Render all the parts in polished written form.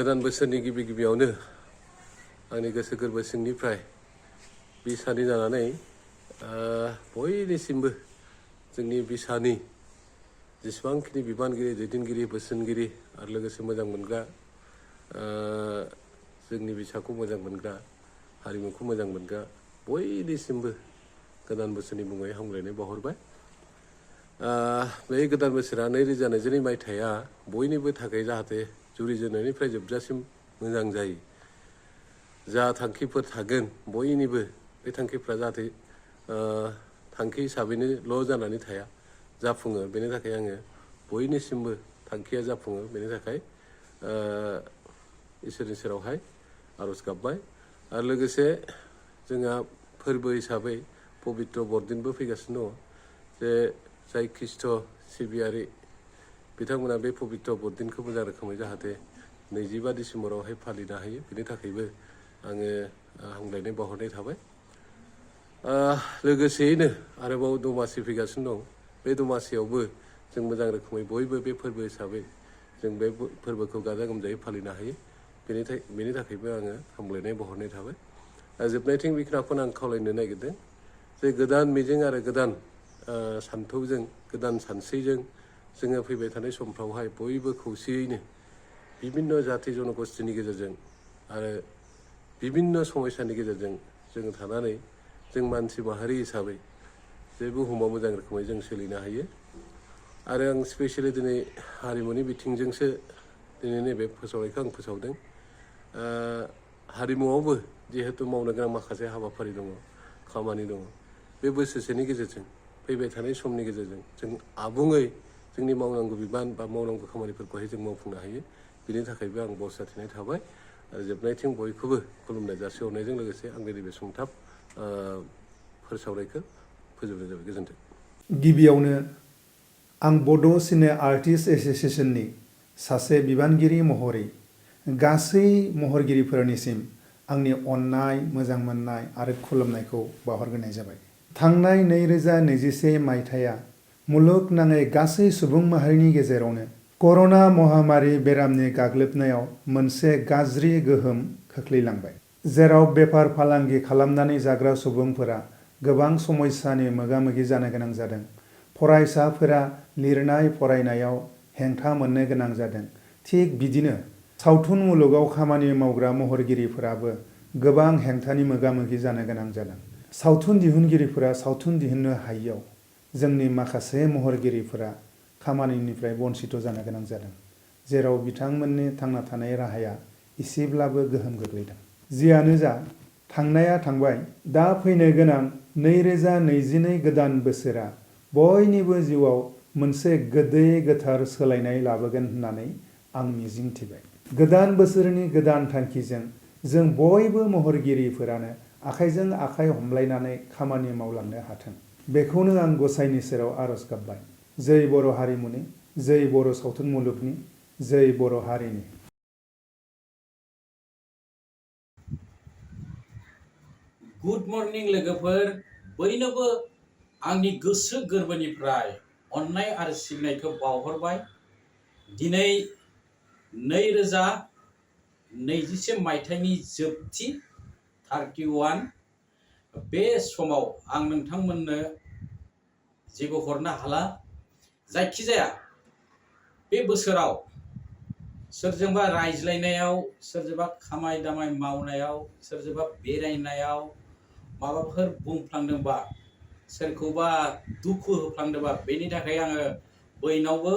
गोदान बोसोरनि गिबियावनो आंनि गोसो गोरबो सिंनिफ्राय बिसानि जानानै बयनिसिमबो जोंनि बिसानि जेसेबांखिनि बिबानगिरि दैदेनगिरि बोसोनगिरि आरो लोगोसे मोजां मोनग्रा जोंनि बिसाखौ मोजां मोनग्रा हारिमुखौ मोजां मोनग्रा बयनिसिमबो गोदान बोसोरनि मुङै हामलायनाय बावहरबाय। बे गोदान बोसोरा 2022 मायथाइया बयनिबो थाखाय जाहाथे जुरिजेननायनिफ्राय जोबजासिम मोजां जायो। जा थांखिफोर थागोन बयनिबो बे थांखिफ्रा जाहाथे थांखि हिसाबैनोल' जानानै थाया, जाफुङो। बेनि थाखाय आङो बयनिसिमबो थांखिया जाफुङो बेनि थाखाय इसोरनि सेरावहाय आर'ज गाबबाय। आरो लोगोसे जोंहा फोरबो हिसाबै पबित्र बरदिनबो फैगासिनो दङ, जे जाय ख्रिस्ट' सिबियारि बिथांमोना बे पबित्र बरदिनखौ मोजां रोखोमै जाहाथे 25 डिसेम्बरावहाय फालिनो हायो, बेनि थाखायबो आङो हामलायनाय बावहरनाय थाबाय। लोगोसेयैनो आरोबाव दमासि फैगासिनो दं। बे दमासियावबो जों मोजां रोखोमै बयबो बे फोरबो हिसाबै जों बे फोरबोखौ गाजा गोमजायै फालिनो हायो, बेनि थाखायबो आङो हामलायनाय बावहरनाय थाबाय। जोबनायथिं बे खोथाखौनो आं खावलायनो नागिरदों जे गोदान मिजिं आरो गोदान सान्थौजों गोदान सानस्रिजों जोङो फैबाय थानाय समफ्रावहाय बयबो खौसेयैनो बिभिन्न जाथि जनगोष्ठीनि गेजेरजों आरो बिभिन्न समयसानि गेजेरजों जोङो थानानै जों मानसि माहारि हिसाबै जे बुहुमाव मोजां रोखोमै जों सोलिनो हायो। आरो आं स्पेसियेलि दिनै हारिमुनि बिथिंजोंसो दिनै नैबे फोसावनायखौ आं फोसावदों। हारिमुआवबो जिहेतु मावनो गोनां माखासे हाबाफारि दङ, खामानि दङ। बे बोसोरसेनि गेजेरजों फैबाय थानाय समनि गेजेरजों जों आबुङै जोंनि मावनांगौ बिबान बा मावनांगौ खामानिफोरखौहाय जों मावफुंनो हायो, बिनि थाखायबो आं बरसा थिनाय थाबाय। आरो जोबनायथिं बयखौबो खुलुमनाय जासिहरनायजों लोगोसे आंनि नैबे सुंथाब फोसावनायखौ फोजोबनाय जाबाय। गोजोन्थों। गिबियावनो आं बड' सिने आर्टिस्ट एस'सिएशननि सासे बिबानगिरि महरै गासै महरगिरिफोरनिसिम आंनि अननाय, मोजां मोननाय आरो खुलुमनायखौ बावहरग्रोनाय जाबाय। थांनाय 2021 मायथाइया मुलुगनाङै गासै सुबुं माहारिनि गेजेरावनो कर'ना महामारि बेरामनि गाग्लोबनायाव मोनसे गाज्रि गोहोम खोख्लैलांबाय, जेराव बेफार फालांगि खालामनानै जाग्रा सुबुंफोरा गोबां समस्यानि मोगा-मोगि जानो गोनां जादों। फरायसाफोरा लिरनाय फरायनायाव हेंथा मोननो गोनां जादों। थिग बिदिनो सावथुन मुलुगाव खामानि मावग्रा महरगिरिफोराबो गोबां हेंथानि मोगा-मोगि जानो गोनां जादों। सावथुन दिहुनगिरिफोरा सावथुन दिहुननो हायियाव जोंनि माखासे महरगिरिफोरा खामानिनिफ्राय बन्सित जानो गोनां जादों, जेराव बिथांमोननि थांना थानाय राहाया एसेब्लाबो गोहोम गोग्लैदों। जियानो जा, थांनाया थांबाय। दा फैनो गोनां 2022 गोदान बोसोरा बयनिबो जिउआव मोनसे गोदै गोथार सोलायनाय लाबोगोन होननानै आं मिजिंथिबाय। गोदान बोसोरनि गोदान थांखिजों जों बयबो महरगिरिफोरानो आखाइजों आखाइ हमलायनानै खामानि मावलांनो हाथों, बेखौनो आं गसाइनि सेराव आर'ज गाबबाय। जै बर' हारिमुनि, जै बर' सावथुन मुलुगनि, जै बर' हारिनि। गुड मर्निं लोगोफोर, बयनोबो आंनि गोसो गोरबोनिफ्राय अननाय आरो सिबिनायखौ बावहरबाय। दिनै 2021 मायथाइनि जोबथि 31। बे समाव आं नोंथांमोननो जेबो हरनो हाला। जायखिजाया बे बोसोराव सोरजोंबा रायज्लायनायाव, सोरजोंबा खामाय दामाय मावनायाव, सोरजोंबा बेरायनायाव माबाफोर बुंफ्लांदोंबा, सोरखौबा दुखु होफ्लांदोंबा, बेनि थाखाय आङो बयनावबो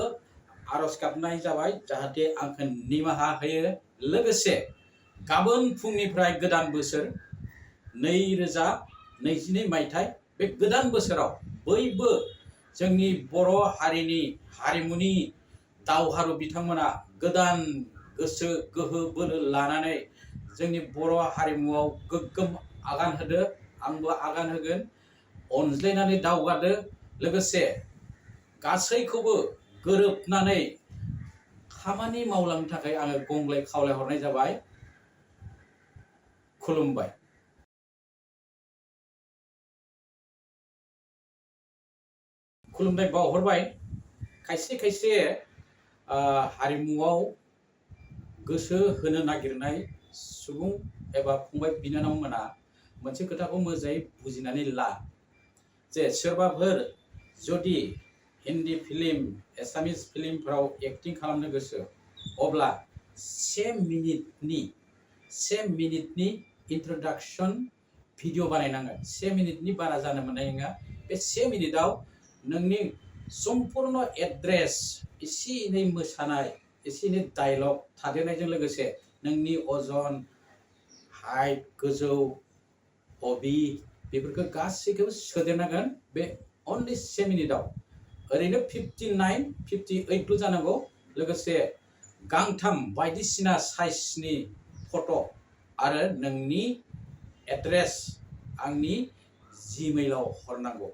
आर'ज गाबनाय जाबाय जाहाथे आंखौ निमाहा होयो। लोगोसे गाबोन फुंनिफ्राय गोदान बोसोर 2022 मायथाइ, बे गोदान बोसोराव बयबो जोंनि बर' हारिनि हारिमुनि दावहारु बिथांमोना गोदान गोसो गोहो बोलो लानानै जोंनि बर' हारिमुआव गोग्गोम आगान होदो। आंबो आगान होगोन। अनज्लायनानै दावगादो। लोगोसे गासैखौबो गोरोबनानै खामानि मावलांनो थाखाय आङो गंग्लाय खावलायहरनाय जाबाय। खुलुमबाय। खुलुमनाय बावहरबाय। खायसे खायसे हारिमुआव गोसो होनो नागिरनाय सुबुं एबा फंबाय बिनानावमोना मोनसे खोथाखौ मोजाङै बुजिनानै ला जे सोरबाफोर जुदि हिन्दी फिल्म एसामिस फिल्मफोराव एक्टिं खालामनो गोसो अब्ला 1 मिनिटनि इन्ट्रडाक्सन भिडिअ बानायनांगोन। 1 मिनिटनि बारा जानो मोननाय नङा। बे 1 मिनिटआव नोंनि सम्पूर्ण एड्रेस, एसे एनै मोसानाय, एसे एनै डायलग थादेरनायजों लोगोसे नोंनि अजन, हाइट, गोजौ, हबि बेफोरखौ गासैखौबो सोदेरनांगोन बे अनलि 1 मिनिटआव। ओरैनो 59, 58 जानांगौ। लोगोसे गांथाम बायदिसिना साइजनि फट' आरो नोंनि एड्रेस आंनि जिमेइलाव हरनांगौ।